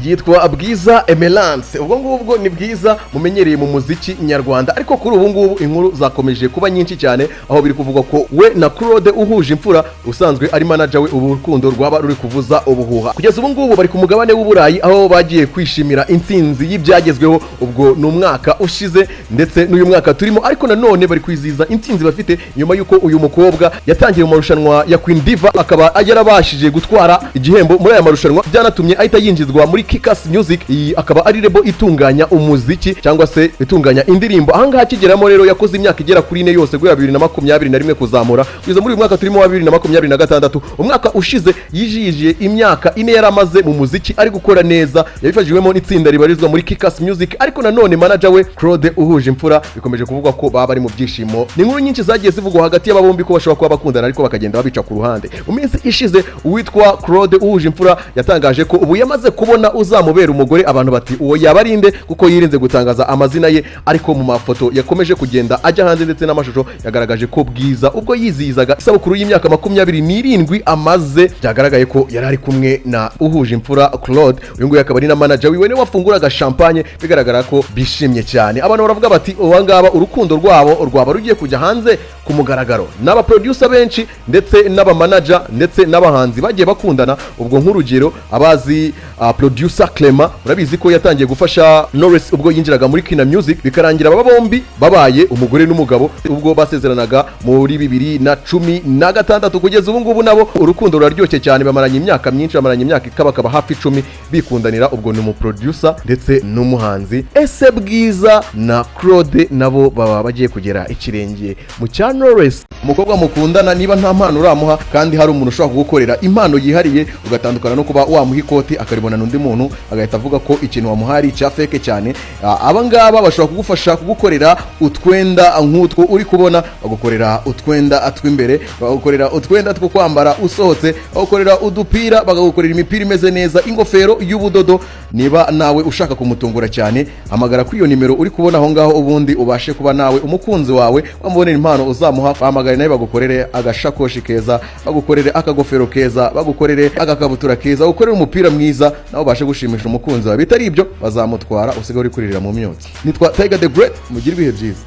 Yitwa Bwiza Emerance. Ubwo ngubwo ni Bwiza mumenyereye mu muziki nyarwanda, ariko kuri ubu ngubu inkuru zakomeje kuba nyinshi cyane, aho biri kuvugwa ko we na Claude uhuje imfura usanzwe ari manager we, ubu urukundo rwaba ruri kuvuza ubuhuha. Kugeza ubu ngubu bari ku mugabane w'Uburayi, aho bagiye kwishimira intsinzi y'ibyagezweho. Ubwo ni umwaka ushize ndetse n'uyu mwaka turimo, ariko nanone bari kwizihiza intsinzi bafite nyuma y'uko uyu mukobwa yatangiye mu marushanwa ya Queen Diva, akaba yarabashije gutwara igihembo muri aya marushanwa. Byanatumye ahita yinjizwa muri Kikac Music. Iyi akaba ari label itunganya umuziki cyangwa se itunganya indirimbo. Ahangaha akigeramo rero, yakoze imyaka igera kuri 4 yose, guhera 2021 kuzamura kugeza muri uyu mwaka turimo wa 2026. Umwaka ushize yijije imyaka 4 yari amaze mu muziki ari gukora neza, yabifashijwemo n'itsinda ribarizwa muri Kikac Music, ariko nanone manager we Claude uhuje imfura. Bikomeje kuvugwa ko baba bari mu byishimo. Ni inkuru nyinshi zagiye zivugwa hagati y'aba bombi ko bashobora kuba bakundana, ariko bakagenda babica ku ruhande. Mu minsi ishize uwitwa Claude uhuje imfura yatangaje ko ubu yamaze kubona uzamubera umugore. Abantu bati: "Uwo yaba ari nde?" Kuko yirinze gutangaza amazina ye, ariko mu mafoto yakomeje kugenda ajya hanze ndetse n'amashusho yagaragaje ko Bwiza, ubwo yizihizaga isabukuru y'imyaka 27 amaze, byagaragaye ko yari ari kumwe na uhuje imfura Claude. Uyu nguyu akaba ari na manager wiwe, niwe wafunguraga champagne. Bigaragara ko bishimye cyane. Abantu baravuga bati: "Uba ngaba urukundo rwabo rwaba rugiye kujya hanze ku mugaragaro." N'aba producer benshi ndetse n'aba manager ndetse n'abahanzi bagiye bakundana. Ubwo nk'urugero, abazi producer Clement, urabizi ko yatangiye gufasha Knowless ubwo yinjiraga muri Kina Music, bikarangira aba bombi babaye umugore n'umugabo ubwo basezeranaga muri 2016. Kugeza ubu ngubu nabo urukundo ruraryoshye cyane, bamaranye imyaka myinshi, bamaranye imyaka ikabakaba hafi 10 bikundanira. Ubwo ni umuproducer ndetse n'umuhanzi. Ese Bwiza na Claude nabo baba bagiye kugera ikirenge mu cya Knowless? Umukobwa mukundana, niba nta mpano uramuha kandi hari umuntu ushobora kugukorera impano yihariye, ugatandukana no kuba wamuha ikoti akaribonana undi muntu agahita avuga ko ikintu wamuhaye ari icya fake cyane. Aba ngaba bashobora kugufasha kugukorera utwenda nk'utwo uri kubona. Bagukorera utwenda tw'imbere, bakagukorera utwenda two kwambara usohotse, bakagukorera udupira, bakagukorera imipira imeze neza, ingofero y'ubudodo. Niba nawe ushaka kumutungura cyane, hamagara kuri iyo nimero uri kubona aho ngaho, ubundi ubashe kuba nawe umukunzi wawe wamubonera impano uzamuha. Bahamagare nawe bagukorere agashakoshi keza, bagukorere akagofero keza, bagukorere agakabutura keza, bagukorere umupira mwiza, nawe ubashe gushimisha umukunzi wawe. Bitari ibyo, bazamutwara usigaye uri kuririra mu myotsi. Nitwa Tiger the Great, mugire ibihe byiza.